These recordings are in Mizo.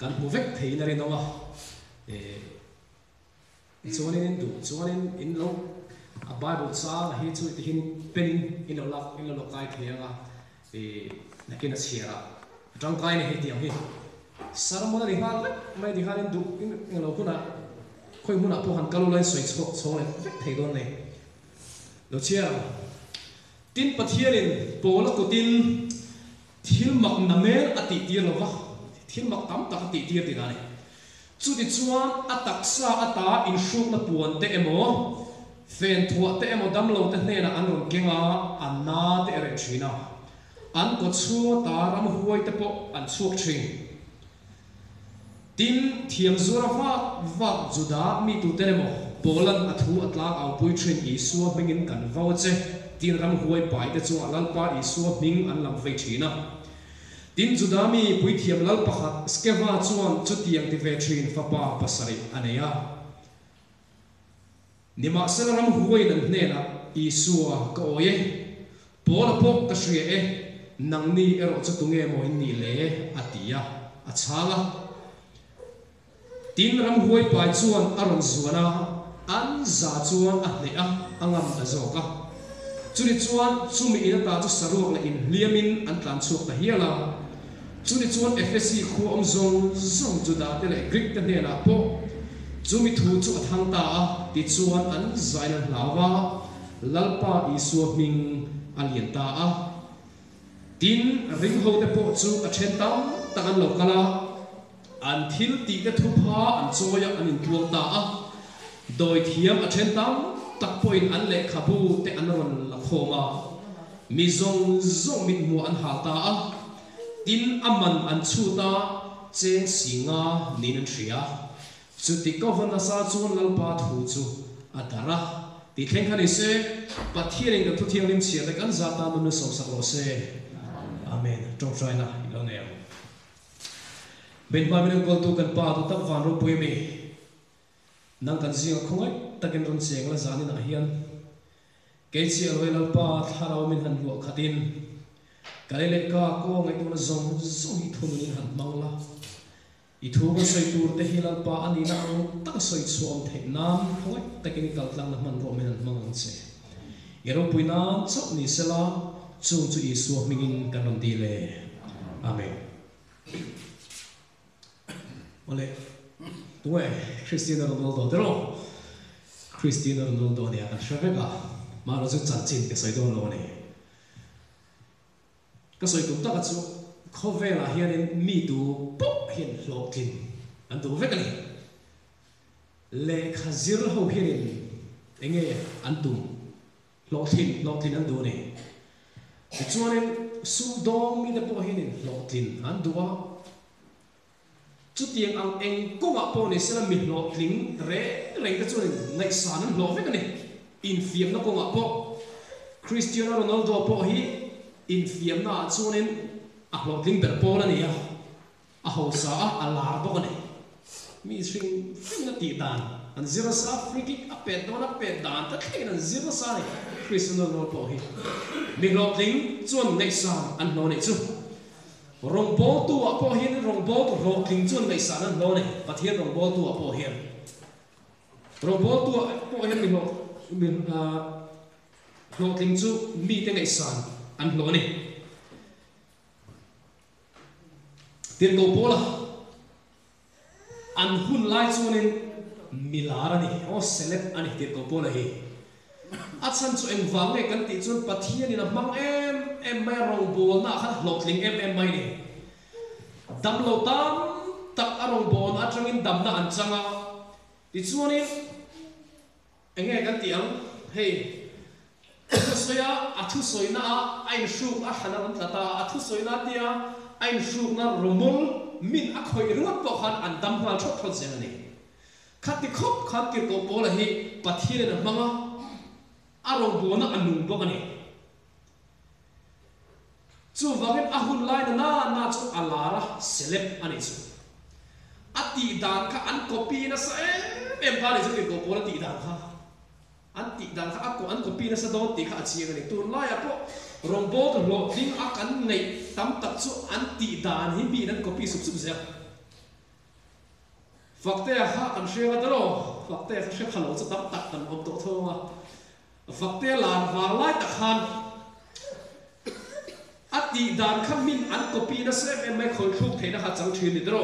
Kan hmu vek theiin a rinawm a, chuanin in duh chuanin in lo a Bible chang a hi chu tihin pen in in lo lak in lo lo kai thei ang a, nakin a chhiar a tangkai a ni hei tiang hi. Sermon a ni nghal vek mai ti khan in duh in englo hunah khawi hmunah pawh han kal ula in sawi chhuak chhawng leh vek thei dawn nei lo chhiar ang. Tin Pathianin Paula kutin Thil mak namel a tihtir lo va, thil mak tam tak a tihtir tihna a ni. Chutichuan, a taksa ata inhrukna puan te emaw, fen thuah te emaw damlo te hnenah an rawn keng a, an na te a reh thin a. An kawchhung ata ramhuai te pawh an chhuak thin. Tin, thiam zuara vak vak Juda mi tuten emaw, Paula'n a thu a tlang aupui thin Isua hmingin kan vau a che, tiin ramhuai paite chungah Lalpa Isua hming an lam vei thin a. Tin, Juda mi puithiam lal pakhat Skeva chuan chutiang ti ve thin fapa pasarih a nei a. Nimahsela ramhuaiin an hnenah, Isua, ka awi e, Paula pawh ka hria e, nangni erawh chu tunge maw in nih le? a ti a, a chhang a. Tin, ramhuai pai chuan a rawn zuan a, an za chuan a hneh a, a ngam ta zawk a. Chuni chuan chumi in ata chu saruak leh inhliamin an tlan chhuak ta hial a. Chuni chuan Efesi khua awm zawng zawng Juda te leh Greek te hnenah pawh chumi thu chu a thang ta a, tichuan an zain an hlau a, Lalpa Isua hming a lian ta a. Tin, ringho te pawh chu a then tam tak an lo kal a, an thil tih te thupha an chawi a, an intuang ta a. Dawithiam a then tam tak pawhin an lehkhabu te an rawn la khawm a, mi zawng zawng mithmuh an hal ta a. Tin, a man an chhut a, cheng si nga niin an hria. Chuti ka va nasa chuan Lalpa thu chu a darh a. Ti thleng kha ni se, Pathianin kan thuthianghlim chhiar leh kan zat tan nunna sawmsak rawh se. Amen. Tawngtaina i lo nei ang. Benhma min enkawltu kan Pa duh tak van ropui mi, nang kan zinga khawngaih takin rawn cheng la zaninah hian kei chiah lo e Lalpa thlarau min han luah khatin ka lei leh ka kaw ngaihtuahna zawng zawng hi thununin han hmang la. I thu ka sawi tur te hi Lalpa a nihna ang taka sawi chhuah awm theih nan khawngaih takin i kaltlangna hmanruah min han hmang ang che. I ropui nan chauh ni sela, chung chu Isua hmingin kan rawn dil e. Amen. Awle, tunge Cristiano Ronaldo te rawh? Cristiano Ronaldo nia kan hre vek a, mahlo chu chanchin ka sawi dawn lo a ni. Ka sawi tum taka chu khawvelah hianin mi tu pawh hian hlawhtlin an duh vek a ni. Lehkha zir ho hianin eng nge an tum? Hlawhtlin, hlawhtlin an duh a ni. Tichuanin sumdawng mite pawh hianin hlawhtlin an duh a. Chutiang ang eng kawngah pawh ni sela mi hlawhtling reng reng te chuanin ngaihsan an hlawh vek a ni. Infiamna kawngah pawh Cristiano Ronaldo pawh hi infiamna ah chuanin a hlawhtling ber pawl a ni a, a hausa a, a lar bawk a ni. Mi hring hring a tih dan an zir nasa, free kick a pet dawn a pet dan te thlengin an zir nasa a ni Cristiano Ronaldo pawh hi. Mi hlawhtling chuan ngaihsan an hlawh a nih chu. Rawngbawltu ah pawh hian rawngbawltu hlawhtling chuan ngaihsan an hlawh a ni. Pathian rawngbawltu ah pawh hian rawngbawltu ah pawh hian mi hlawh mi hlawhtling chu mite ngaihsan an hlawh a ni. Tirhkoh Paula An hun lai chuanin milar a ni, aw celeb a ni tirhkoh Paula hi. A chhan chu engvang nge kan tih chuan Pathianin a hmang em em mai a, rawngbawlna ah khan a hlawhtling em em mai a ni. Damlo tam tak a rawngbawlna atangin damna an chang a, tichuanin enge kan tih ang hei thusawi a, a thusawina a a inhruk a hran a rawn tla ta a, a thusawina tia a inhrukna rawmawl min a khawih ringawt pawh khan an dam nghal thawt thawt zel a ni. Khati khawp khan Tirhkoh Paula hi Pathianin a hmang a, a rawngbawlna a nung bawk a ni. Chuvangin a hun lai na na na chu a lar a, celeb a nih chu. A tih dan kha an copy nasa em em kha a nih chu Tirhkoh Paula tih dan kha. An tih dan kha a an copy nasa dawn tih kha a chiang a ni. Tunlaiah pawh rawngbawltu hlawhtling a kan neih tam tak chu an tih dan hi miin an copy sup sup zel. Faktea kha kan hria nga tawh lo, Faktea kha hre pha lo chu tam tak kan awm tawh tho ang a. Faktea lar vang lai tak khan a tih dan kha min an copy nasa em em mai khawithluk theihna kha a chang thin ni tawh lo.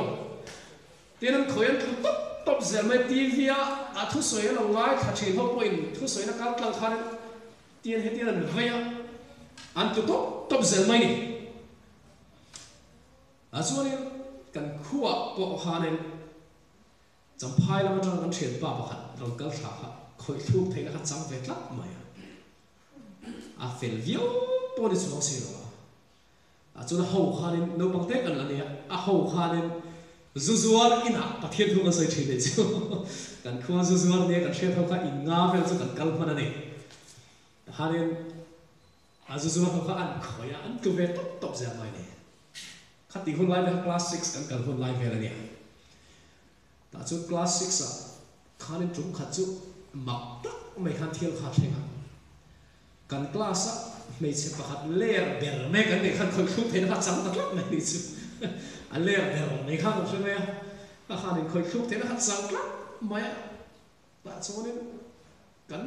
Tin an khawi an tlu tawp tawp zel mai TV a a thusawi a lo ngaithla thin ho pawhin thusawina kal tlang khan tian hetian an vei a, an tlu tawp tawp zel mai ni. Ah chuanin kan khuaah pawh khanin Champhai lam atanga kan thianpa pakhat rawn kal thla kha khawih thluk theihna kha chang ve tlat mai a. A fel viau pawh ni chuang si lo a. Ah chuan a ho khanin naupang te kan la nia, a ho khanin zu zuar inah Pathian thu kan sawi thin leh chu kan khua zu zuar nia kan hriat ho kha in nga vel chu kan kal hman a ni. Khanin A zu zuar ho kha an khawi a, an tlu ve tawp tawp zel mai a ni. Khatih hun lai vel kha class six kan kal hun lai vel a nia. Tah chuan class six ah khanin tum khat chu mak tak mai khan thil kha a thleng a. Kan class a hmeichhe pakhat ler ber mai kan neih khan khawih thluk theihna kha a chang ta tlat mai a nih chu. A ler ber mai kha kan hre mai a, a khanin khawih thluk theihna kha a chang tlat mai a. Tah chuanin kan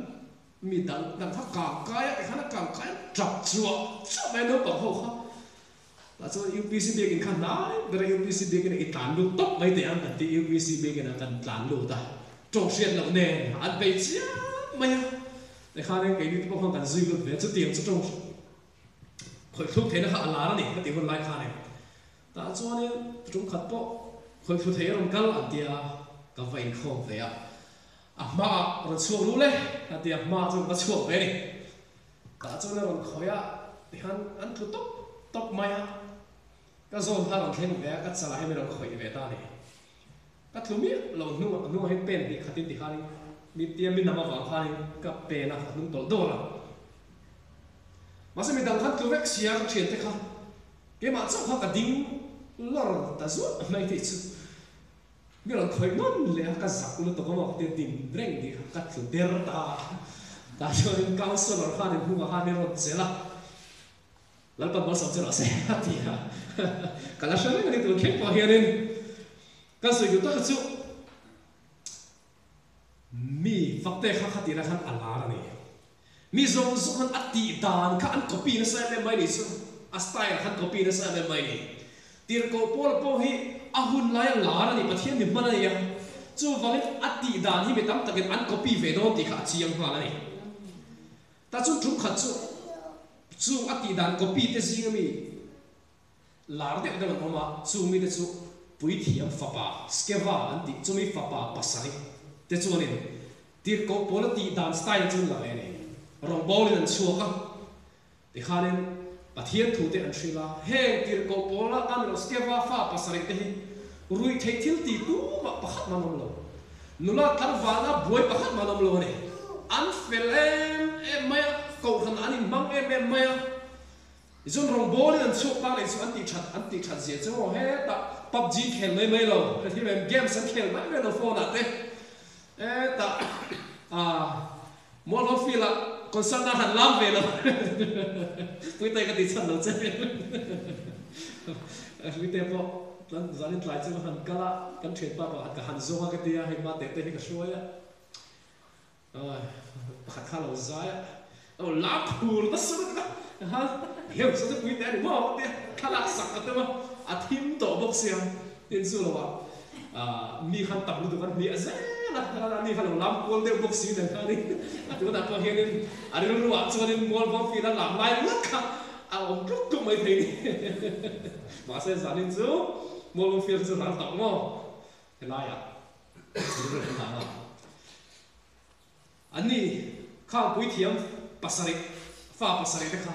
mi dang dang kha kang kai a, tikhan a kang kai a tap chuah chuah mai a naupang ho kha. Tah chuan UPC biakinn kha hnai ber a UPC biakinn ah i tlan lut tawp mai teh ang kan ti UPC biakinn ah kan tlan lut a, tawng hriat loh nen an bei chiam mai a, tikhanin keini te pawh khan kan zui lut ve a, chutiang chu tawng khawih thluk theihna kha a lar a ni ka tih hun lai khanin. Tah chuanin tum khat pawh khawihthlu thei a rawn kal an tia ka va inkhawm ve a, a hmaah rawn chhuak lu le a tia hma chu va chhuak ve a ni. Tah chuan a rawn khawih a tihian an tlu tawp tawp mai a, ka zawn kha a rawn thleng ve a, ka chalah hian min rawn khawih ve ta a ni. Ka tlu miah lo hnungah hnungah hian pen hnih khatin tikhanin mi tia mi nam avang khanin ka pen a, ka hnung tawlh dawr a. Mahse midang khan tlu vek sia ka thiante kha Keimah chauh kha ka ding lawr ta zuah mai tih chu mi rawn khawih nawn leh a, ka zak lutuk a maw ka tia din reng tih kha ka tlu der ta a. Tah chuanin councillor khanin hnungah khan i rawn chelh a, Lalpan malsawm che rawh se a ti a, ka la hre reng a ni tun thleng pawh hianin ka sawi duh taka chu mi fakte kha khatirah khan a lar a ni. Mi zawng zawng khan a tih dan kha an copy nasa em em mai ni chu, a style khan copy nasa em em mai ni. Tirhkoh Paula pawh hi a hun laia lar a ni, Pathian mi hman a ni a, chuvangin a tih dan hi mi tam takin an copy ve dawn tih kha a chiang nghal a ni. Tah chuan tum khat chu chung a tih dan copy te zinga mi lar deuh deuh an awm a, chung mite chu Puithiam fapa Skeva an tih chumi fapa pasarih te chuanin Tirhkoh pawl a tih dan style chu an la ve a ni. Rawngbawlin an chhuak a, tikhanin Pathian thu te an hrilh a, heng tirhkoh pawl a an lo Skeva fa pasarih te hi ruihtheih thil ti tumah pakhat man awm lo, nula tlangvalna buai pakhat man awm lo a ni. An fel em em mai a, kohhran an inhmang em em mai a. Tichuan rawngbawlin an chhuak ta leh chu an tih that an tih that zia chu maw hetah PUBG khel mai mai lo hrethiam em games an khel mai mai lo phone ah te hetah ah Mualho field ah concert ah han lam ve lo Puite ka tih chhan lo che Puite pawh tlan zanin tlai chu han kal a kan thianpa pakhat ka han zawng a ka tia hei mate te hi ka hruai a. Pakhat kha lo zai a, lo lam phur nasa lutuk a, ha heu sa chu pui teh a ni maw tia thlalak sak ka tum a, a thim tawh bawk sia, tin chu lo ah mi khan tam lutuk an hniah zel a, ani kha lo lam kual deuh bawk si nen khanin a tunah pawh hianin a rilru ah chuanin mualvawm field a lam lai ringawt kha a awm tluk tluk mai thei ni mahse zanin chu mualvawm field chu ral tawh maw helaiah rilru kan dah a. Anni khang puithiam pasarih, fa pasarih te kha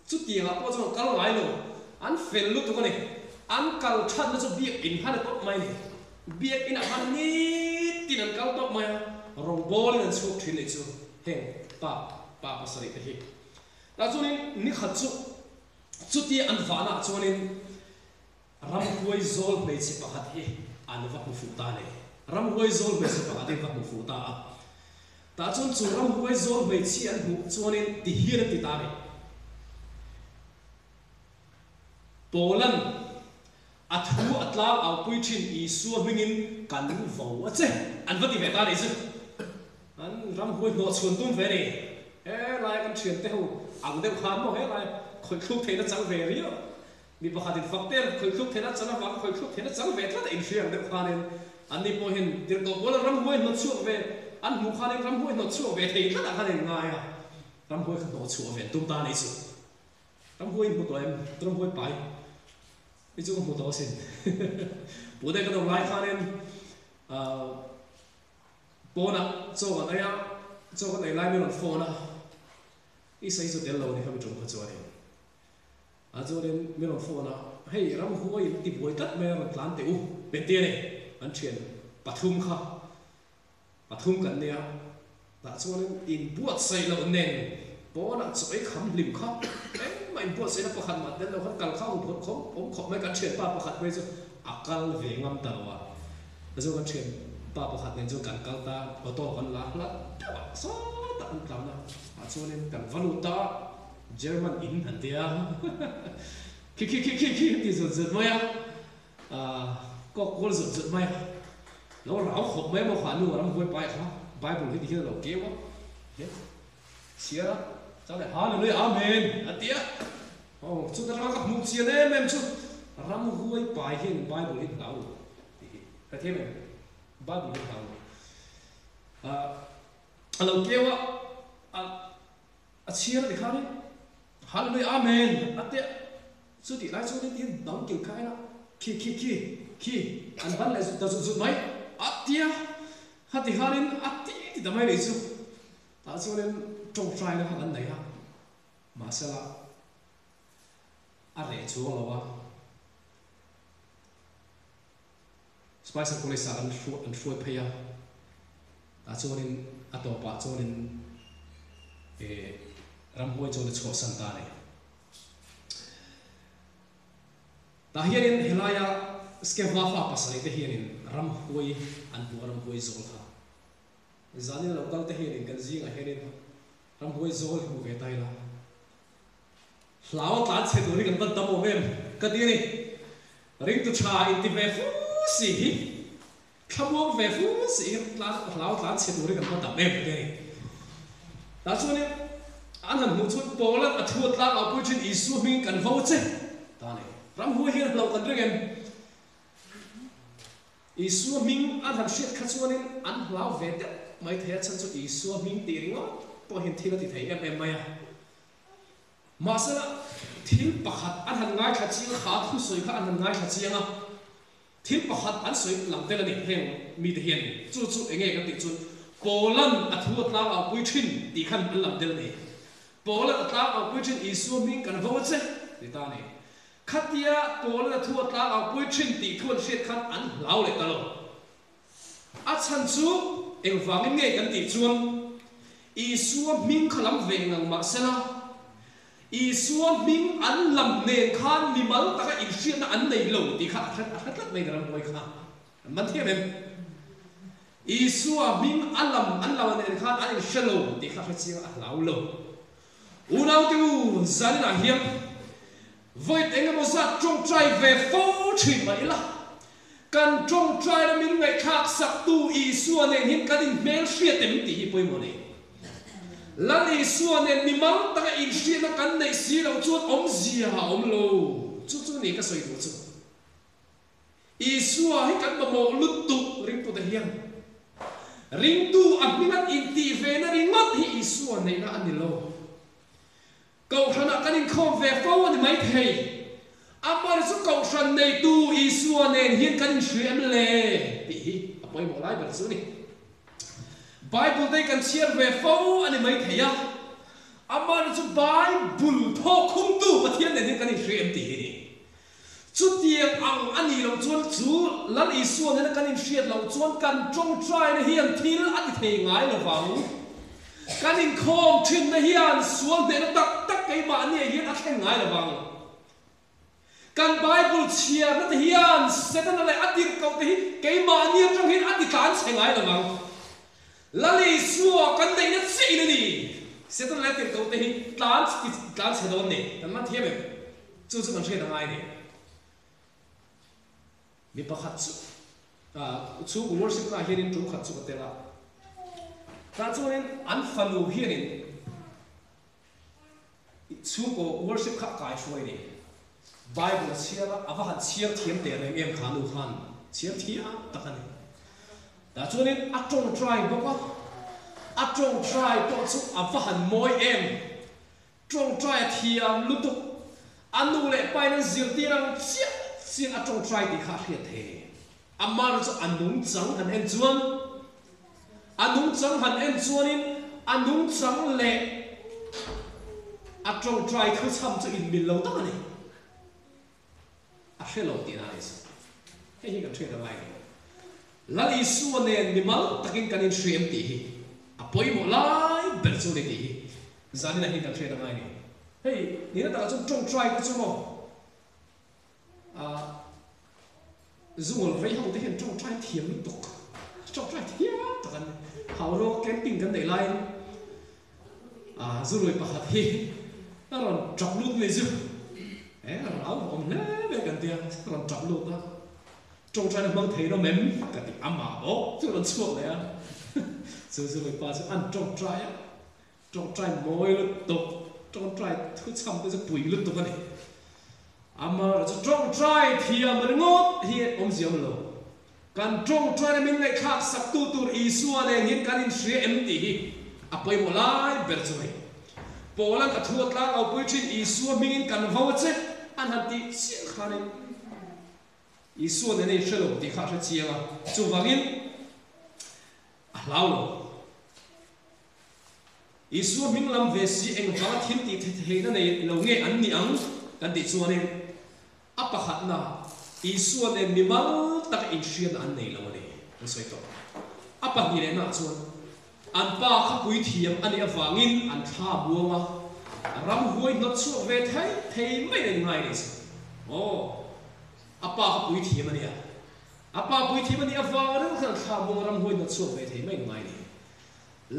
chutiangah pawh chuan kal ngai lo, an fel lutuk a ni. An kal thatna chu biakinn khan a tawp mai a ni. Biakinah khan nitin an kal tawp mai a, rawngbawlin an chhuak thin leh chu heng pa pa pasarih te hi. Tah chuanin nikhat chu chutia an vanah chuanin Ramhuai zawl hmeichhe pakhat hi an va hmu fuh ta a ni. Ramhuai zawl hmeichhe pakhat hi an va hmu fuh ta a. Tah chuan chu ramhuai zawl hmeichhia an hmuh chuanin ti hian an ti ta a ni. Paula'n A thu a tlang aupui thin Isua hmingin kan vo a che. An va ti ve ta nih chu. An ramhuai hnawh chhuan tum ve a ni. He laia kan thiante ho ang deuh khan maw he laia khawih thluk theihna chang ve riau. Mi pakhatin fak te khawih thluk theihna chang avanga khawih thluk theihna chang ve tlat a inhria ang deuh khanin anni pawhin tirhkoh pawl ramhuai hnawt chhuak ve an hmuh khanin ramhuai hnawt chhuak ve thei tlatah khan a inngai a. Ramhuai kha hnawh chhuah ve an tum ta a nih chu. Ramhuai hmu tawh em? Ramhuai pai hi chu ka hmu tawh asin. Pu deuh ka dawm lai khanin pawnah chaw kan ei a, chaw kan ei lai min rawn phone a, i sawi chu tel lo ni khami tum kha chuanin. A chuanin min rawn phone a, hei ramhuai in ti buai tlat mai a rawn tlan teh u, min ti a ni, an thian pathum kha. Pathum kan nia, tah chuanin inbuatsaih loh nen pawnah chaw ei kham hlim kha engmah inbuatsaihna pakhat mah tel lo khan kal kha a huphurh khawm awm khawp mai. Kan thianpa pakhat phei chu a kal ve ngam ta lo a, chuan kan thianpa pakhat nen chuan kan kal ta, auto kan la hlat deuh a, sawtah kan tlan a, tah chuanin kan va lut ta, German in han tia khi khi khi khi khi ti zut zut mai a. Kawk kual zut zut mai a, lo rau khawp mai maw kha nu a ramhuai pai kha Bible hi ti hian a lo keu a, he chhiar a, chuan leh Hallelujah Amen a ti a, aw chuta tanga ka hmuh chian em em chu ramhuai pai hian Bible hi hlau lo tih hi ka thiam em Bible hi hlau lo a lo keu a, a chhiar a ti khan in Hallelujah Amen a ti a. Chutih lai chuan in bang kil kha en a, khi khi khi khi an ban leh zut ta zut zut mai a tia, khati khanin a ti ti ta mai nei chu. Tah chuanin tawngtaina kha kan nei a, mahsela a reh chuang lo a. Spicer College ah kan an hruai phei a, tah chuanin a tawpah chuanin eh ramhuai chuan a chhuahsan ta a ni. Tah hianin helaia Skeva fa pasarih te hianin ramhuai an hmu a, ramhuai zawl kha. Zanin a lo kal te hianin kan zingah hianin ramhuai zawl hi hmu ve ta ila, hlau a tlan chhe tur hi kan van tam awm em ka ti a ni. Ringtu tha inti ve fu si hi. Thlamuang ve fu si hi tlan hlau tlan chhe turin kan va dam em ka ti a ni. Tah chuanin an han hmuh chuan Paula'n a thu a tlang au pui thin Isua hmingin kan vo che ta a ni. Ramhuai hian hlauh kan ring em? Isua hming an han hriat kha chuanin an hlau ve deuh mai thei a, chhan chu Isua hming tih ringawt pawh hian thil a ti thei em em mai a. Mahsela thil pakhat an han ngaithla chiang kha thusawi kha an han ngaithla chiang a. Thil pakhat an sawi lang tel a ni heng mite hian chu chu enge kan tih chuan Paula'n a thu a tlang au pui thin tih khan an lam tel a ni. Paula'n a tlang au pui thin Isua hming kan vo a che ti ta a ni. Khatia Paula'n a thu a tlang au pui thin tih thu an hriat khan an hlau leh ta lo. A chhan chu engvangin nge kan tih chuan Isua hming kha lam ve ngang mah sela, Isua hming an lam nen khan mimal taka inhriatna an nei lo tih kha a hre a hre tlat mai ka ram ngawi kha an man thiam em? Isua hming a lam an lam nen khan an inhre lo tih kha a hre chiang a hlau lo. Unaute u, zaninah hian Vawi eng emaw zat tawngtai ve fo thin mah ila, kan tawngtaina min ngaihthlak saktu Isua nen hian kan inhmel hriat em tih hi pawimawh a ni. Lal Isua nen mimal taka inhriatna kan neih si loh chuan awmzia a awm lo. Chu chu ni ka sawi duh chu. Isua hi kan mamawh lutuk ringtute hian. Ringtu a hmingat intih vena ringawt hi Isua neihna a ni lo. Kohhranah kan inkhawm ve fo a ni maithei. Amah chu Kohhran neitu Isua nen hian kan inhria em le? tih hi a pawimawh lai ber chu a ni. Bible te hi kan chhiar ve fo a ni maithei a, amah chu Bible thawkkhumtu Pathian nen hian kan inhria em tih hi a ni. Chutiang ang a nih loh chuan chu Lal Isua nena kan inhriat loh chuan kan tawngtaina hian thil a ti thei ngai lo vang. Kan inkhawm thinna hian sual hnehna tak tak keimahniah hian a thleng ngai lo vang. Kan Bible chhiarna te hian Setana leh a tirhkoh te hi keimahni atang hian a ti tlan chhe ngai lo vang. Lal Isua kan neihna chiah in a ni. Setana leh a tirhkoh te hi tlan tlan chhe dawn ni. Kan man thiam em? Chu chu kan hriat a ngai a ni. Mi pakhat chu chhungkaw worship naah hianin tum khat chu ka tel a, tah chuanin an fanu hianin chhungkaw worship kha a kai hruai a ni. Bible a chhiar a, a va han chhiar thiam teh reng em kha nu khan chhiar thiam tak a ni. Tah chuanin a tawngtai bawk a, a tawngtai pawh chu a va han mawi em! Tawngtai a thiam lutuk. A nu leh pa in an zirtir ang chiah chiah a tawngtai tih kha a hriat thei a ni. Amah chu a nungchang han en chuan, a nungchang han en chuanin a nungchang leh a tawngtai thuchham chu inmil lo tak a ni. A hre lo tihna a ni chu. Hei hi kan hriat a ngai lo. Lal Isua nen mimal takin kan inhriam tih hi a pawimawh lai ber chu a ni tih hi zaninah hian kan hriat a ngai a ni. Hei nihna takah chuan tawngtai te chu maw ah zungawl vei ho te hian tawngtai thiam lutuk, tawngtai thiam tak an ni. Hauruang camping kan neih laiin A zurui pakhat hi a rawn tap lut mai chu e a rawn au awm hle mai kan tia, a rawn tap lut a, tawngtaina hmang thei rawm em ka ti amah bawk chu a rawn chhuak leh a, chu zurui pa chu an tawngtai a, tawngtai mawi lutuk, tawngtai thuchham te chu pui lutuk a ni, amaherawhchu tawngtai thiam ringawt hi awmzia awm lo. Kan tawngtaina min ngaihthlak saktu tur Isua nen hian kan inhria em tih hi a pawimawh lai ber chu a ni. Paula'n a thu a tlang au pui thin Isua hmingin kan vo a che an han tih chiah khanin Isua nen a inhre lo tih kha a hre chiang a, chuvangin a hlau lo. Isua hming lam ve si engvanga thil tih theihna nei lo nge an nih ang kan tih chuanin A pakhatna, Isua nen mimal taka inhriatna an nei lo a ni, an sawi tawh. A pahnihlehnaah chuan, an pa kha puithiam a nih avangin an thla buang a, ramhuai hnawt chhuak ve thei thei mai a inngai a nih chu. Aw, a pa kha puithiam a nia. A pa puithiam a nih avang ringawt khan an thla buang a, ramhuai hnawt chhuak ve thei mai a inngai a ni.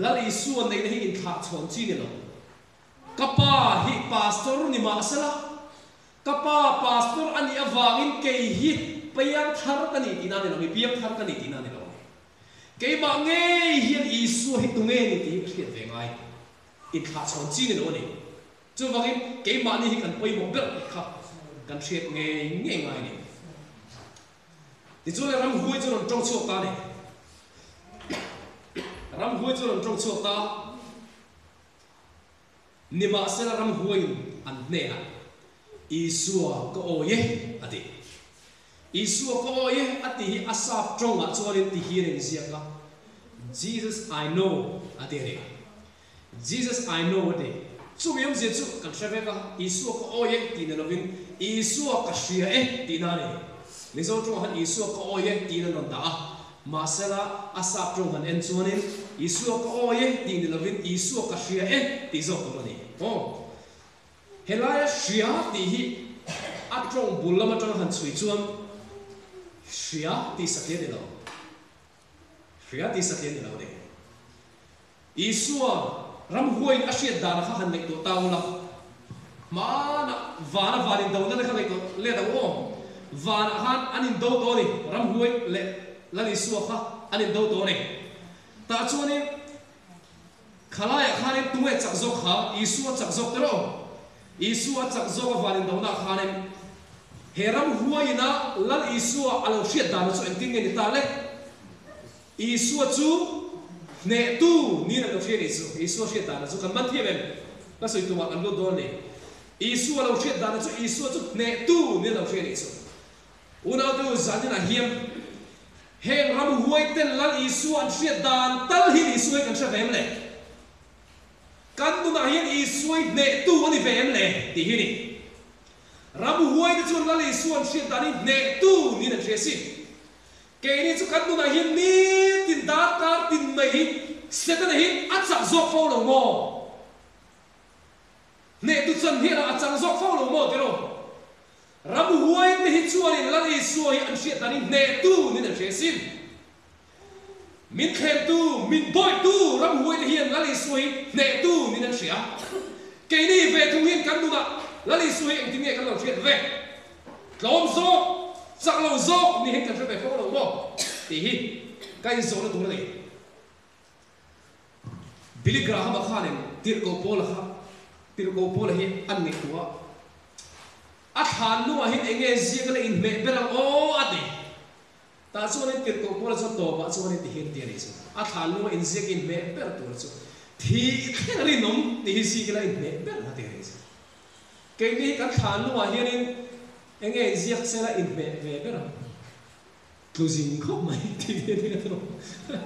Lal Isua neihna hi inthlahchhawn chi ni lo. Ka pa hi pastor ni mah sela, Ka pa pastor a nih avangin kei hi piang thar ka ni tihna a ni lo, mi piang thar ka ni tihna a ni lo. Keimah ngei hian Isua hi tunge ni tih hi ka hriat ve ngai. Inthlahchhawn chi ni lo a ni. Chuvangin keimahni hi kan pawimawh ber tih kha kan hriat ngei ngei ngai a ni. Tichuan ramhuai chu rawn tawng chhuak ta a ni. Ramhuai chu rawn tawng chhuak ta. Nimahsela ramhuaiin an hnenah, Isua ka awi e, a ti. Isua ka awi e a ti hi a sap tawngah chuanin ti hian a inziak a, Jesus I know a ti a ni. Jesus I know a ti. Chumi awmzia chu kan hre vek a, Isua ka awi e tih ni lovin Isua ka hria e tihna a ni. Mizo tawngah khan Isua ka awi e tiin an rawn dah a, Mahsela, a sap tawng han en chuanin, Isua ka awi e tih ni lovin Isua ka hria e tih zawk tur a ni. Aw, helaia hria tih hi a tawng bul lam atanga han chhui chuan hria tih satliah a ni lo. Hria tih satliah a ni lo a ni. Isua ramhuaiin a hriat dana kha han ngaihtuah ta ula, hmanah vana van indona te kha ngaihtuah let ang aw. Vanah khan an indo tawh a ni, ramhuai leh Lal Isua kha an indo tawh a ni. Tah chuanin khalaiah khanin tunge chak zawk kha? Isua chak zawk te rawh. Isua a chak zawk a van indonaah khanin he ramhuaiina Lal Isua a lo hriat dana chu engtin nge ni ta le? Isua chu hnehtu niin an lo hria nih chu. Isua hriat dana chu kan man thiam em? Ka sawi tumah kan lut dawn a ni. Isua lo hriat dana chu Isua chu hnehtu niin an lo hria nih chu. Unautu zaninah hian heng ramhuai ten Lal Isua an hriat dan tal hi Isua hi kan hre ve em le? Kan nunah hian Isua hi hnehtu a ni ve em le? Tih hi a ni. Ramhuai te chuan Lal Isua an hriat dan hi hnehtu niin an hria si. Keini chu kan nunah hian nitin darkar tin mai hi Setana hi a chak zawk fo lo maw? Hnehtu chan hian a chang zawk fo lo maw tiraw? Ramhuai te hi chuanin Lal Isua hi an hriat danin hnehtu niin an hria sin. Min thlemtu, min bawihtu ramhuai te hian Lal Isua hi hnehtu niin an hria. Keini ve thung hian kan nunah Lal Isua hi engtin nge kan lo hriat ve? Tlawm zawk! Chak lo zawk ni hian kan hre ve fo lo maw? Tih hi ka inzawhna tur a ni. Billy Graham-a khanin Tirhkoh Paula kha Tirhkoh Paula hi an ngaihtuah a, a thlan hnungah hian eng nge ziak la inhmeh ber ang aw a ti. Tah chuanin Tirhkoh Paula chuan tawpah chuanin ti hian ti a nih chu. A thlan hnunga inziak inhmeh ber tur chu thih thleng rinawm tih hi ziak ila inhmeh ber a ti a nih chu. Keini hi kan thlan hnungah hianin eng nge inziak sela inhmeh ve ber ang? Tlu zing khawp mai tih te hi a ni a,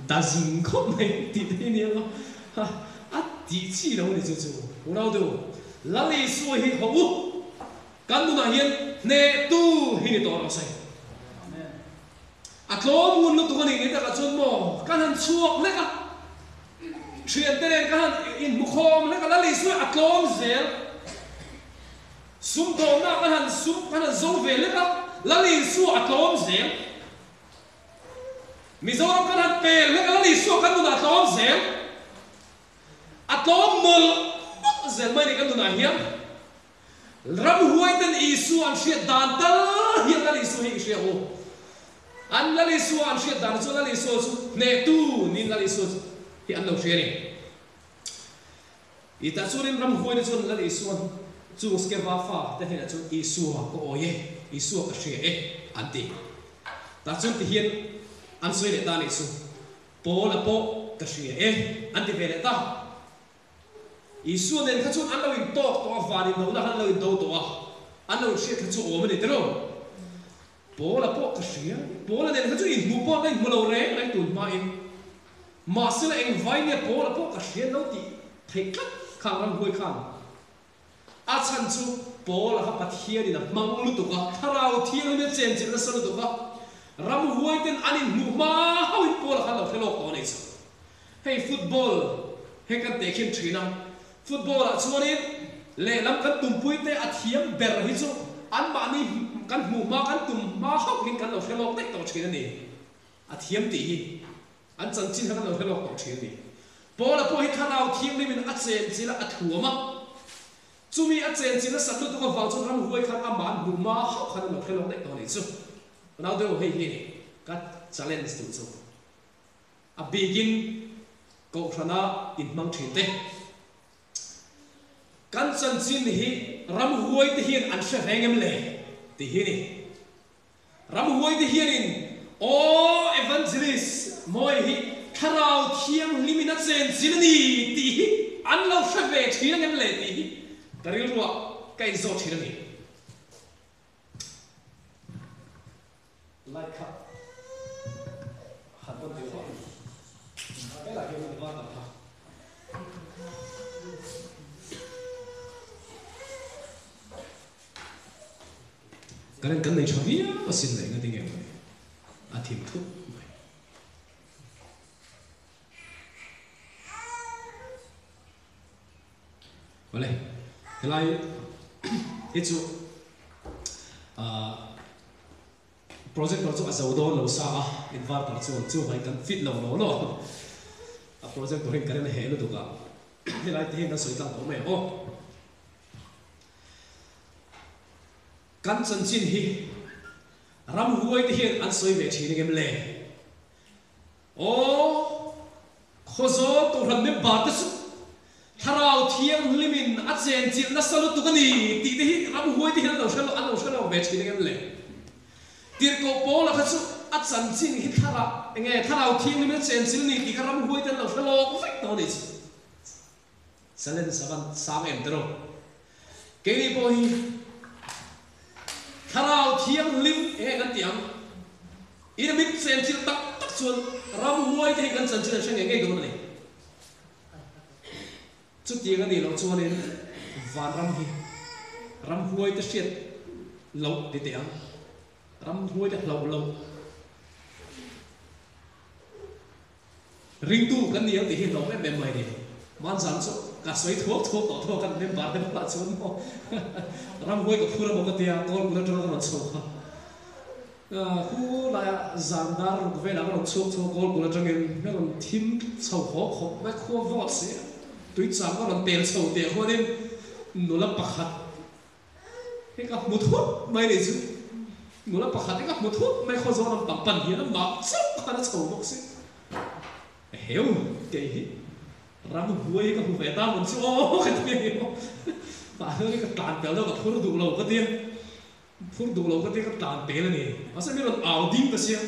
da zing khawp mai tih te hi a ni a, a tih chi lo a ni chu chu. Unau du, Lal Isua hi ho u, kan nunah hian hnehtu hi ni tawh rawh se. A tlawm ngun lutuk a nih ni takah chuan maw kan han chhuak hlek a, thiante nen kan han inhmukhawm hlek a, Lal Isua hi a tlawm zel. Sumdawmna kan han sum kan han zo ve lek a, Lal Isua a tlawm zel. Mizoram kan han pel lek a, Lal Isua kan nunah a tlawm zel. A tlawm mawlh mawlh zel mai ni kan nunah hian. Ramhuaiten Isua an hriat dan tal hian Lal Isua hi i hria u. An Lal Isua an hriat dan chu Lal Isua chu hnehtu niin Lal Isua hi an lo hria a ni. I tah chuanin ramhuaina chuan Lal Isua'n chung Skeva fa te hnenah chuan Isua ka awi e, Isua ka hria e an ti. Tah chuan tihian an sawi leh ta a nih chu, Paula pawh ka hria e an ti ve leh ta. Isua nen kha chuan an lo intawk tawh a, van inlohna khan an lo indo tawh a, an lo inhriat kha chu awm a ni tiraw? Paula pawh ka hria, Paula nen kha chu inhmuh pawh an la inhmu lo reng reng tun hmain. Mahsela engvai nge Paula pawh ka hria lo tih theih tlat khang ramhuai khan. A chhan chu Paula kha Pathianin a hmang lutuk a, Thlarau Thianghlim a chenchilh nasa lutuk a, ramhuai ten an inhmuh hma hauhin Paula khan lo hre lawk tawh a nih chu. Hei football he kan tehkhin thin a, football ah chuanin lehlam kan tumpui te a thiam ber hi chu anmahni kan hmuh hma kan tum hma hauhin kan lo hre lawk daih tawh thin a ni. A thiam tih hi an chanchin kha kan lo hre lawk tawh thin a ni. Paula pawh hi thlarau thianghlimin a chenchilh a, a thuam a. Chumi a chenchilh nasat lutuk avang chuan ramhuai khan amah an hmuh hma hauh khan an lo hre lawk daih tawh a nih chu. Nau deuh hei hi a ni ka challenge duh chu. A bikin kohhrana inhmang thin te. Kan chanchin hi ramhuai te hian an hre reng em le? Tih hi a ni. Ramhuaite hianin Aw Evangelist Mawi hi Thlarau Thianghlimin a chenchil a ni tih hi an lo hre ve thin ang em le tih hi ka rilruah ka inzawt thin a ni. Light kha han on deuh a, helai hian an var tak kha. Current kan nei tha viau asin leh engati nge mawni a thim thup mai. Awle, helai hi chu ah projector chu a zo dawn lo sa a, inverter chuan chuvangin kan fit lo lo lo a projector hian current a heh lutuk a, helai te hian kan sawi tlang tawh mai ang aw. Kan chanchin hi ramhuai te hian an sawi ve thin engem le? Aw, Khawzawl Kohhran member te chu Thlarau Thianghlimin a chenchilh nasa lutuk a ni tih te hi ramhuai te hian an lo hre an lo hre lawk ve thin engem le? Tirhkoh Paula kha chu a chanchin hi thlarau enge Thlarau Thianghlimin a chenchilh a ni tih kha ramhuai te an lo hre lawk vek tawh a ni chu. Challenge a van sang em tiraw? Keini pawh hi Thlarau Thianghlim eng nge kan tih ang? In a min chenchilh tak tak chuan ramhuai te hi kan chanchin an hre ngei ngei dawn a ni. Chutiang a nih loh chuanin vanram hi ramhuai te hriat loh ti teh ang, ramhuai te hlauh loh. Ringtu kan ni ang tih hi hlawm em em mai ni. Hmanzan chu ka sawi thuak thuak tawh thuak a, member te bulah chuan maw ramhuai ka phur emaw ka tia, kawl kut atanga ka rawn chho kha. Khu laia zan dar ruk velah ka rawn chhuak chho kawl kut atangin ka rawn thim chho haw khawp mai, khua vawt si a, tui chang ka rawn pel chho teh khuanin nula pakhat hi ka hmu thut mai ni chu. Nula pakhat hi ka hmu thut mai Khawzawl lampang pan hian amah chauh khan a chho bawk si. Eheu, kei hi ramhuai hi ka hmu ve ta mawn chu aw ka ti a ni maw. Tah hian ka tlan pel deuh ka phur duh lo ka ti a, phur duh lo ka ti a ka tlan pel a ni. Mahse mi rawn au ding ta sia,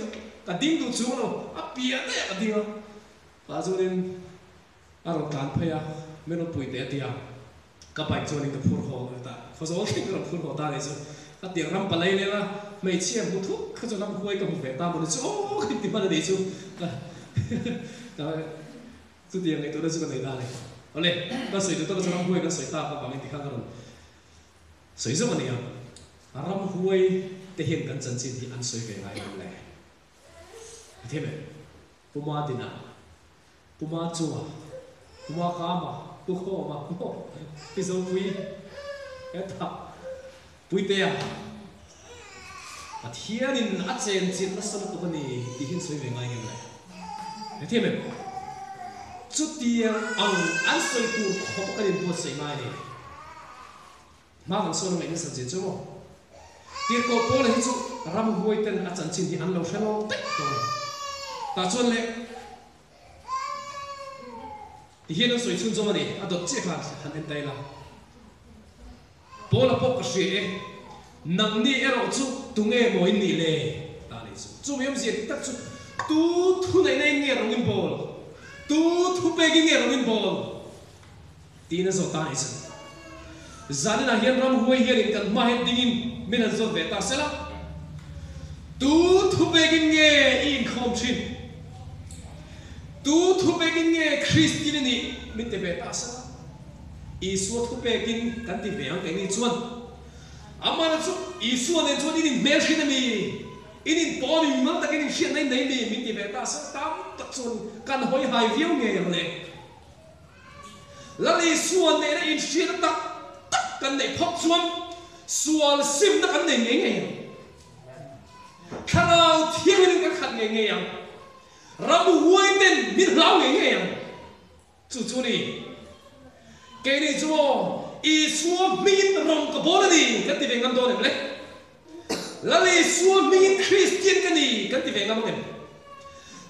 ka ding duh chung lo, a piah daih ah ka ding a. Tah chuanin a rawn tlan phei a, min rawn pui teh a ti a. Ka bike chuanin ka phur haw ta, Khawzawl thleng ka rawn phur haw ta a nih chu. Ka tiang ram palai leng a, hmeichhia hmu thut kha chu ram huai ka hmu ve ta mawni chu aw ka inti hman a nih chu. Ka chutiang ngaihtuahna chu ka nei ta a ni. Awle, ka sawi duh tawk chu ram huai kan sawi tak avangin tikhan ka rawn sawi zawk a ni a. Ram huai te hian kan chanchin hi an sawi ve ngai lo le. A thiam em? Puma Dina. Pu Ma Chunga, Pu Ma Kama, Pu Khawma, maw Pi Zopui, hetah Puitea, Pathianin a chenchilh nasa lutuk a ni tih hi an sawi ve ngai ngem le? Hrethiam em? Chutiang ang an sawi tur khawp a kan inbuatsaih ngai a ni. Hma kan sawn a ngaih nasa zia chu maw? Tirhkoh Paula hi chu ramhuai ten a chanchin hi an lo hre lo daih tawh a ni. Tah chuan le ti hian an sawi chhunzawm a ni, a dawt chiah khan han en ta ila. Paula pawh ka hria e, nangni erawh chu tunge maw in nih le? Ta ni chu. Chumi awmzia dik tak chu tu thuneihna in nge rawng in bawl? Tu thupekin nge rawng in bawl? Tiin a zawt ta a nih chu. Zaninah hian ramhuai hianin kan hma hian dingin min han zawt ve ta sela. Tu thu pekin nge i inkhawm thin? Tu thu pekin nge Kristian i nih? Min ti ve ta sela. Isua thu pekin kan ti ve ang keini chuan. Amah chu Isua nen chuan in inhmel hrin a mi? In inpawh a mi? Mimal takin inhriatna in nei mi? Min ti ve ta sela. Tam tak chuan kan hawi hai viau ngei ang le. Lal Isua nena inhriatna tak tak kan neih phawt chuan sual simna kan nei ngei ngei ang. Thlarau Thianghlim kan khat ngei ngei ang. Ramhuai ten min hlau ngei ngei ang. Chu chu ni. Keini chu aw Isua hmingin rawng ka bawl a ni kan ti ve ngam dawn em le? Lal Isua hmingin Kristian ka ni kan ti ve ngam angem?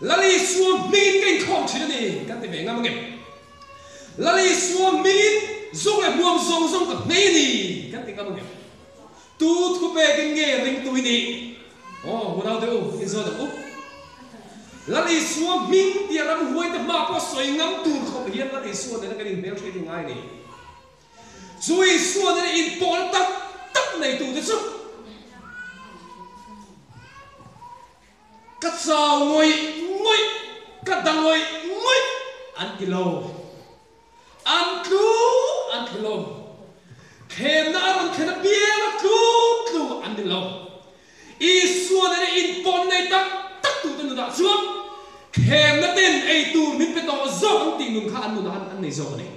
Lal Isua hmingin ka inkhawm thin a ni kan ti ve ngam angem? Lal Isua hmingin zuk leh hmuam zawng zawng ka hmei a ni kan ti ngam angem? Tu thu pekin nge ringtu i nih? Aw, unau te u, inzawt ang u. Lal Isua hming tia ramhuaite hma pawh sawi ngam tur khawp hian Lal Isua nena kan inhmelhriat hi ngai a ni. Chu Isua nena inpawhna tak tak neitute chu ka chau ngawih ngawih, ka da ngawih ngawih an ti lo. An tlu an tlu lo. Thlemna a rawn thlen apiang a tlu tlu an ni lo. Isua nena inpawhna nei tak tak tute nunah chuan thlemna ten ei tur min pe tawh zawk ang tih nun kha an nunah an nei zawk a ni.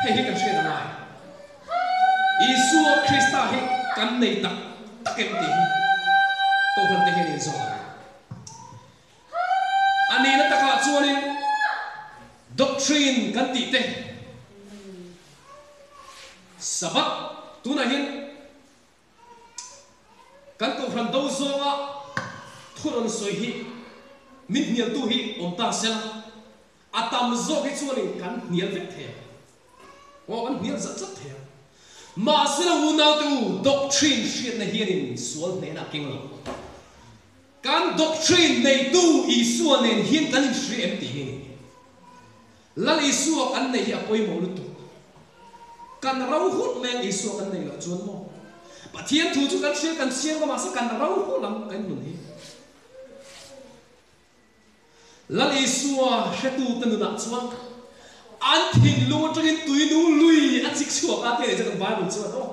Hei hi kan hriat a ngai. Isua Krista hi kan nei tak tak em tih hi Kohhran te hian inzawt ang. A nihna takah chuanin doctrine kan tih te Sabbath tunah hian Kan kohhran do zawnga thu rawn sawi hi min hnialtu hi awm ta sela, a tam zawk hi chuanin kan hnial vek thei ang. Aw, kan hnial zat zat thei ang. Mahsela unaute u, doctrine hriatna hianin sual hnehna a keng lo. Kan doctrine neitu Isua nen hian kan inhria em tih hi a ni. Lal Isua kan neih hi a pawimawh lutuk. Kan ro hulh mai ang Isua kan neih loh chuan maw? Pathian thu chu kan hria kan chhiar ngam mahse kan ro hulh ang kan nun hi. Lal Isua hretute nunah chuan an thinlung atangin tuinung lui a chik chhuak a tih a nih chuan kan Bible chuan aw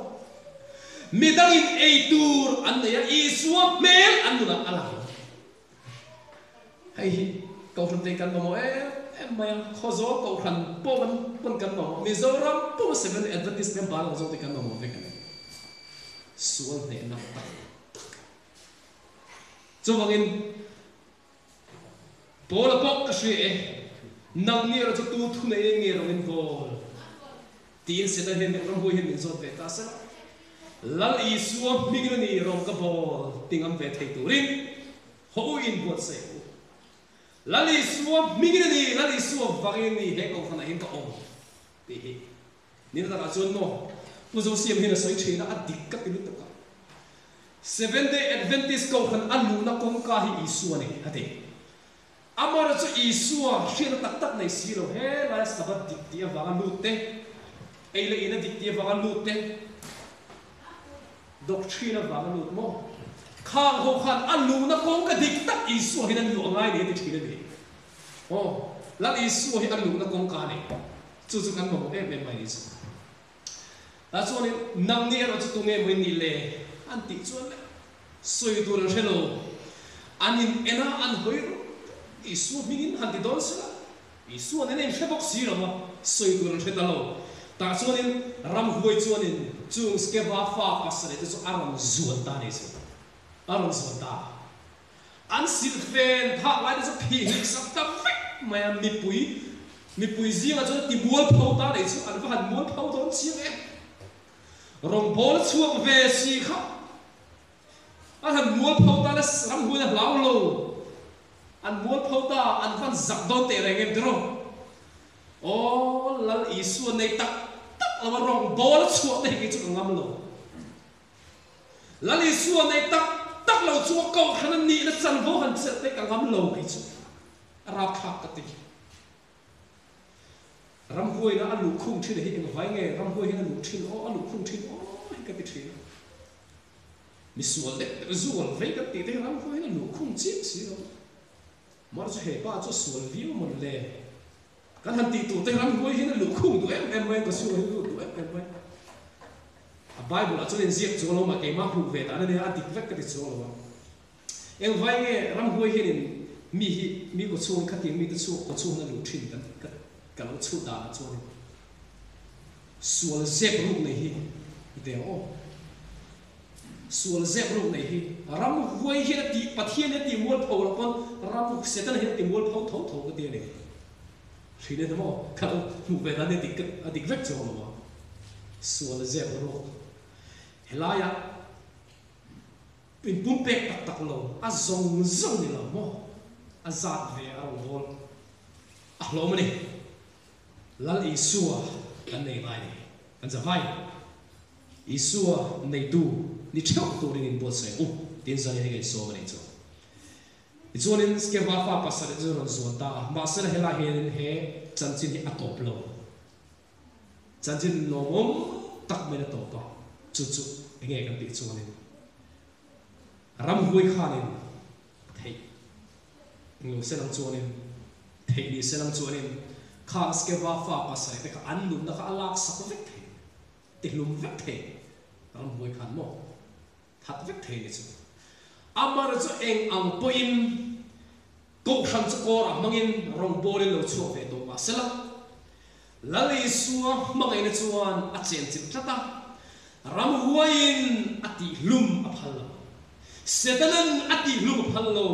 midangin ei tur an nei a Isua hmel an nunah a lang. Hei hi Kohhran te kan mamawh em em mai a, Khawzawl Kohhran pawh kan pawn kan mamawh, Mizoram pawh Seventh Adventist member ang zawk te kan mamawh vek a ni. Sual hnehna tak tak. Chuvangin Paula pawh ka hria e, nangni erawh chu tu thunei nge rawng in bawl? Tiin Satan hian min ramhuai hian min zawt ve ta sela. Lal Isua hmingin a ni rawng ka bawl ti ngam ve thei turin haw u in buatsaih u. Lal Isua hmingin a ni, Lal Isua vangin a ni he kohhranah hian ka awm tih hi nina takah chuan maw Pu Zosiam hian a sawi thin a, a dik ka ti lutuk a. Seventh Day Adventist kohhran a luhna kawngka hi Isua a ni a ti. Amaherawhchu chu Isua hriatna tak tak nei si lo, he laia Sabbath dik tih avanga lut te, ei leh ina dik tih avanga lut te, doctrine avanga lut maw? Khang ho khan a luhna kawng ka dik tak Isua hian an luh a ngai ni a ti thin a ni. Aw, Lal Isua hi a luhna kawngka a ni. Chu chu kan mamawh em em mai ni chu. Tah chuanin nangni erawh chu tunge maw in nih le? An tih chuan le sawi tur an hre lo. An in en a, an hawi rawh. Isua hmingin han ti dawn sela, Isua nen a inhre bawk si lo a, sawi tur an hre ta lo. Tah chuanin ramhuai chuanin chung Skeva fa pasarih te chu a rawn zuan ta a ni chu. A rawn zuan ta. An silhfen phak lai te chu phih hlik sak ta vek mai a, mipui mipui zingah chuan ti mualpho ta neih chu an va han mualpho dawn chiang em. Rawngbâwl a chhuak ve si kha an han mualpho ta le ramhuai a hlau lo, an mualpho ta an van zak dawn teh reng em tiraw? Aw Lal Isua nei tak tak lo a rawngbâwl a chhuah te hi kei chu ka ngam lo. Lal Isua nei tak tak lo chu a kohhran a nihna chanvo han chelh te ka ngam lo kei chu a rapthlak ka ti. Ramhuaina a luh khung thin hi engvai nge ramhuai hian a luh thin aw a luh khung thin aw hi ka ti thin a. Misual deuh deuh zual vei kan tih te hi ramhuai hian a luh khung chiah si lo. Mahse chu he pa chu a sual viau mawn le. Kan han tih tur te ramhuai hian a luh khung duh em em mai a, ka sual hian a lut duh em em mai. A Bible ah chuan inziak chuang lo mah keimah hmuh ve dan a nia, a dik vek ka ti chuang lo a. Engvai nge ramhuai hianin mi hi mi kaw chhungin khatiang mite chu kaw chhungin a luh thin kan ka lo chhut danah chuanin sual zep ruk nei hi i teh ang aw. Sual zep ruk nei hi ramhuai hian a tih Pathian hi a tih mualpho loh pawn ram Setana hian a ti mualpho tho tho ka ti a ni. Hrin en maw? Ka lo hmuh ve dan hi a dik a dik vek chuang lo a. Sual zep ruk helaiah inpumpek tak tak lo a zawng zawng ni lo maw? A zat ve a rawn bawl a hlawm a ni. Lal Isua kan nei ngai ni. Kan za vai. Isua neitu ni theuh turin inbuatsaih u tiin Zani hi ka insawm a nih chu. Tichuanin Skeva fa pasarih chu rawn zuan ta a, mahsela helai hianin he chanchin hi a tawp lo. Chanchin lawmawm tak maiin a tawp a, chu chu enge kan tih chuanin ramhuai khanin theih englo se lang chuanin theih ni se lang chuanin kha Skeva fa pasarih te kha an nunna kha a laksak vek thei. Tihlum vek thei ramhuai khan maw that vek thei ni chu. Amar chu eng ang pawhin kohhran chu kawrah hmangin rawngbawlin lo chhuak ve tawh mah sela, Lal Isua hmangaihna chuan a chenchilh tlat a, ramhuaiin a tihlum a phal lo. Setanan a tihlum a phal lo.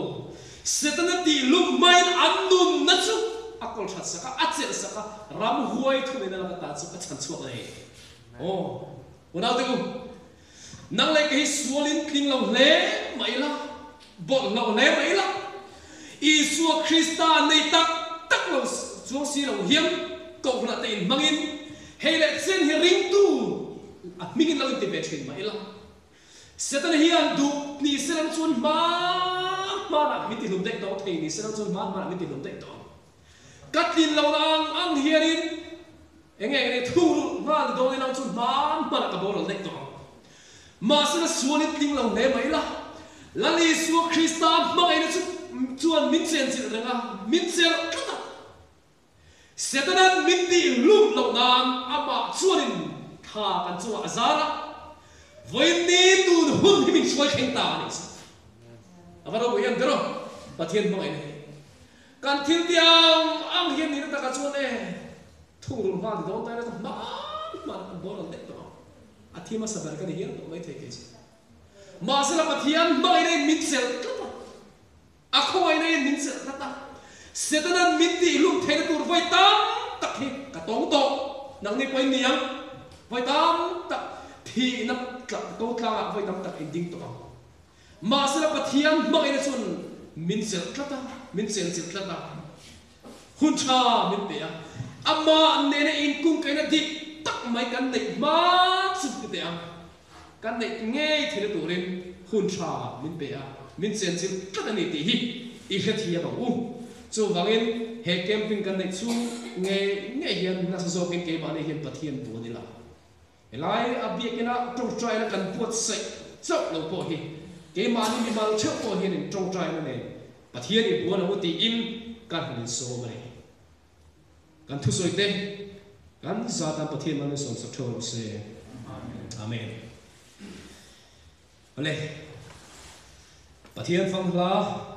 Setana tihlum hmain an nunna chu a kawl that sak a, a chelh sak a, ramhuai thuneihna laka ta chu a chhan chhuak a ni. Aw, unaute u, nang leh kei hi sualin tling lo hle mah ila, bawlhhlawh hle mah ila, Isua Krista nei tak tak lo chuang si lo hian kohhranah te inhmangin hei leh chen hi ringtu a hmingin lo inti ve thin mah ila, Setana hian duh ni se lang chuan hma hmanah min tihlum daih tawh thei ni se lang chuan hma hmanah min tihlum daih tawh ang. Ka tlin lohna ang ang hianin eng eng eng thung rulh nghal ni dawn ilang chuan hma hmanah ka boral daih tawh ang. Mahse la sualin tling lo hle mai la, Lal Isua Krista hmangaihna chu chuan min chenchilh reng a, min chelh tlat a. Setana'n min tih hlum loh nan amah chuanin tha kan chungah a zar a, vawiin ni tun hun hi min hruai thleng ta a nih chu. A va ropui em tiraw? Pathian hmangaihna hi kan thil tiang ang hian nihna takah chuan e thungrul nghal ti dawn ta ila chu hman hman an boral daih tawh ang. A thi hmasa ber ka ni hial tawh maithei kei chu. Mahsela Pathian hmangaihna in min chelh tlat a. A khawngaihna in min chelh tlat a, Setana'n min tihhlum theihna tur vawi tam tak hi ka tawng tawh. Nangni pawhin ni ang, vawi tam tak. Thihna ko tlangah vawi tam tak in ding tawh ang. Mahsela Pathian hmangaihna chuan min chelh tlat a, min chenchilh tlat a, hun tha min pe a, amah nena inkungkaihna dik tak mai kan neih hma chu ti teh ang. Kan neih ngei theihna turin hun tha min pe a, min chenchilh tlat a ni tih hi i hrethiam ang u. Chuvangin he camping kan neih chhung ngei ngei hian nasa zawkin keimahni hian Pathian buan ila. Helai a biakina tawngtaina kan buatsaih chauh lo pawh hi keimahni mimal theuh pawh hianin tawngtaina nen Pathian i buan ang u tiin kan han insawm a ni. Kan thusawi te kan zatan Pathian mal min sawmsak theuh rawh se. Amen. Awle. Pathian fang hla.